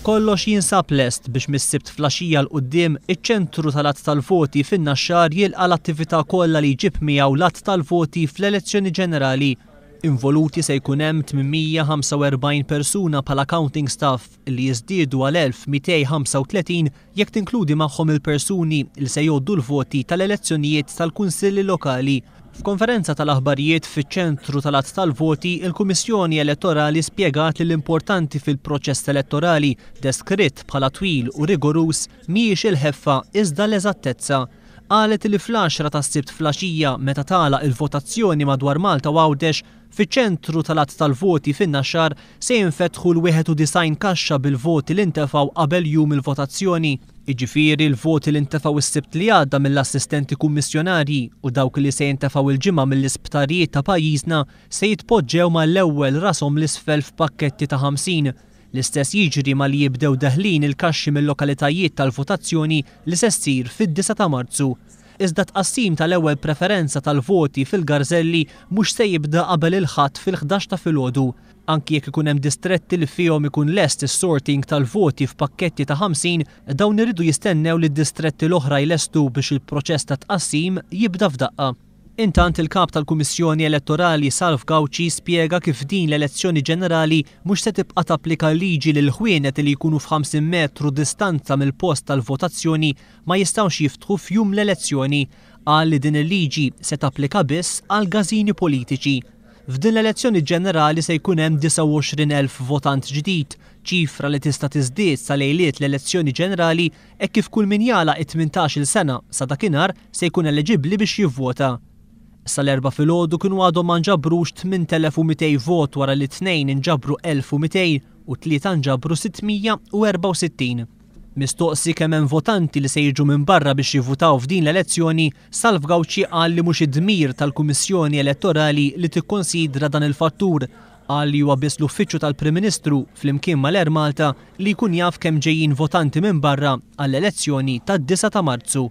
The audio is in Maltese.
Kollox jinsab lest biex mis-Sibt flaxija 'l quddiem iċ-ċentru tal-għadd tal-voti fin-Naxxar jilqa' l-attività kollha li jġib miegħu l-għadd tal-voti fl-elezzjoni ġenerali. Involuti se jkun hemm 845 persuna bħala counting staff li jiżdiedu għal 1235 jekk tinkludi magħhom il-persuni li se jgħoddu l-voti tal-elezzjonijiet tal-kunsilli lokali. F'konferenza tal-aħbarijiet fiċ-ċentru tal-għadd tal-voti, il-Kummissjoni Elettorali spjegat li l-importanti fil-proċess elettorali, deskritt bħala twil u rigoruż, mhijiex il-ħeffa iżda l-eżattezza. Qalet li fl-10 tas-Sibt flaxija, meta tagħlaq il-votazzjoni madwar Malta u Għawdex, fiċ-ċentru tal-għadd tal-voti fin-Naxxar se jinfetħu l-91 kaxxa bil-voti li ntefgħu qabel jum il-votazzjoni. Jiġifieri l-voti li ntefgħu s-Sibt li għadda mill-assistenti kummissjonarji u dawk li se jintefgħu l-Ġimgħa mill-isptarijiet ta' pajjiżna se jitpoġġew mal-ewwel rashom 'l isfel f'pakketti ta' 50. L-istess jiġri malli jibdew deħlin il-kaxxi mil-lokalitajiet tal-votazzjoni li se ssir fid-9 ta' Marzu. Iżda t-tqassim tal-ewwel preferenza tal-voti fil-garżelli mhux se jibda qabel il-Ħadd fil-11 ta' filgħodu. Anki jekk ikun hemm distretti li fihom ikun lest is-sorting tal-voti f'pakketti ta' 50, dawn iridu jistennew li d-distretti l-oħra jlestu biex il-proċess ta' tqassim jibda f'daqqa. Intant il-Kap tal-Kummissjoni Elettorali Salv Gauci spjega kif din l-elezzjoni ġenerali mhux se tibqa' tapplika l-liġi li l-ħwienet li jkunu f'50 metru distanza mill-post tal-votazzjoni ma jistgħux jiftħu f'jum l-elezzjoni. Qal li din il-liġi se tapplika biss għall-każini politiċi. F'din l-elezzjoni ġenerali se jkun hemm 29,000 votant ġdid, ċifra li tista' tiżdied sa lejliet l-elezzjoni ġenerali hekk kif kull min jagħlaq it-18-il sena sa dakinhar se jkun eliġibbli biex jivvota. Sal-Erbgħa filgħodu kienu għadhom ma nġabrux 8,200 vot wara li t-Tnejn inġabru 1,200 u t-Tlieta nġabru 664. Mistoqsi kemm hemm votanti li se jiġu minn barra biex jivvutaw f'din l-elezzjoni, Salv Gauci qal li mhux id-dmir tal-Kummissjoni Elettorali li tikkonsidra dan il-fattur. Qal li huwa biss l-Uffiċċju tal-Prim Ministru, flimkien mal-Air Malta, li jkun jaf kemm ġejjin votanti minn barra għall-elezzjoni tad-9 ta' Marzu.